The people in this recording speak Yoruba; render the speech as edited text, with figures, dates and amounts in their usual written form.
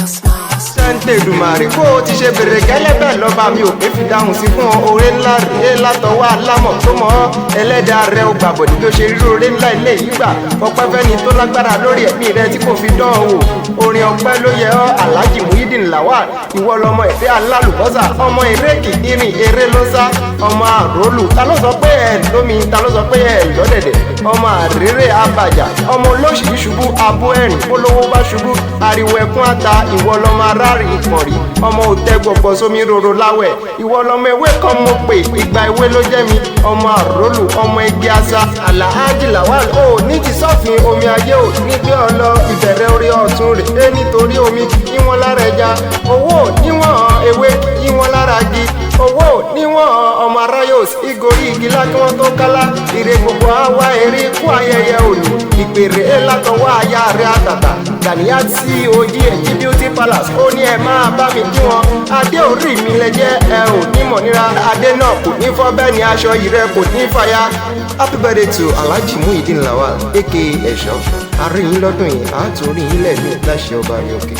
Nice, nice. Ṣẹ́ńtẹ̀dùmàrè kó o ti ṣe bèrè gẹ́lẹ́ bẹ́ẹ̀ lọ́ba mi ò pé fi dáhùn sí fún ọ. Oore ńlá rèé látọwọ́ alámọ̀ tó mọ̀ ọ́. Ẹlẹ́dàá rẹ ò gbàbọ̀dé tó ṣe rírú oore ńlá ilé yìí gbà. Ọpẹ́ fẹ́ni tó lágbára lórí ẹ̀mí rẹ tí kò fi dán ọ wò. Orin ọpẹ́ ló yẹ ọ́, Alhaji Muhyiddin Lawal. Ìwọ lọmọ ìfẹ́ alálùbọ́sà, ọmọ ìrèkì irin eré ló sá, ọmọ àrólù. Ta ló sọ pé ẹ lómi? Ta ló sọ pé ẹ lọ́dẹ̀dẹ̀? Ọmọ àrèrè abàjà, ọmọ olóṣì ṣubú abú ẹ̀rìn, polówó bá ṣubú ariwo ẹkún ata. Ìwọ lọmọ aráàlú ìpọ̀nrí, ọmọ òtẹ gbọ̀gbọ̀ sómi roro láwẹ̀. Ìwọ lọmọ ewé kan mo pè, ìgbà ewé ló jẹ́ mi. Ọmọ àrólù, ọmọ igi asa. Alhaji Lawal, ò ní ti sọ́fin omi ayé ò ní gbé ọ lọ. Ìbẹ̀rẹ̀ orí ọ̀tún rè é nítorí omi níwọ̀n lára ẹja, owó níwọ̀n ewé níwọ̀n lára igi, owó níwọ̀n ọmọ aráyòs ìgòrí igi lákí wọ́n tó kálá. Ire gbogbo àwa eré kú ayẹyẹ òní. Ìpèrè látọwọ́ aya rẹ̀ àtàtà Gàníyà tí ojí ẹ̀jí Beauty Palace, ó ní ẹ máa bá mi kí wọn. Adé orí mi lẹ jẹ́, ẹ ò ní mọ̀ níra. Adé náà kò ní fọ́, bẹ́ẹ̀ ni aṣọ yìí rẹ kò ní fàya. Happy birthday to Alhaji Muhyiddin Lawal, aka Ẹ̀ṣọ́. Àárín yín lọ́dún yìí, àátòrí yín lẹ́ẹ̀mí láṣẹ ọba mi òkè.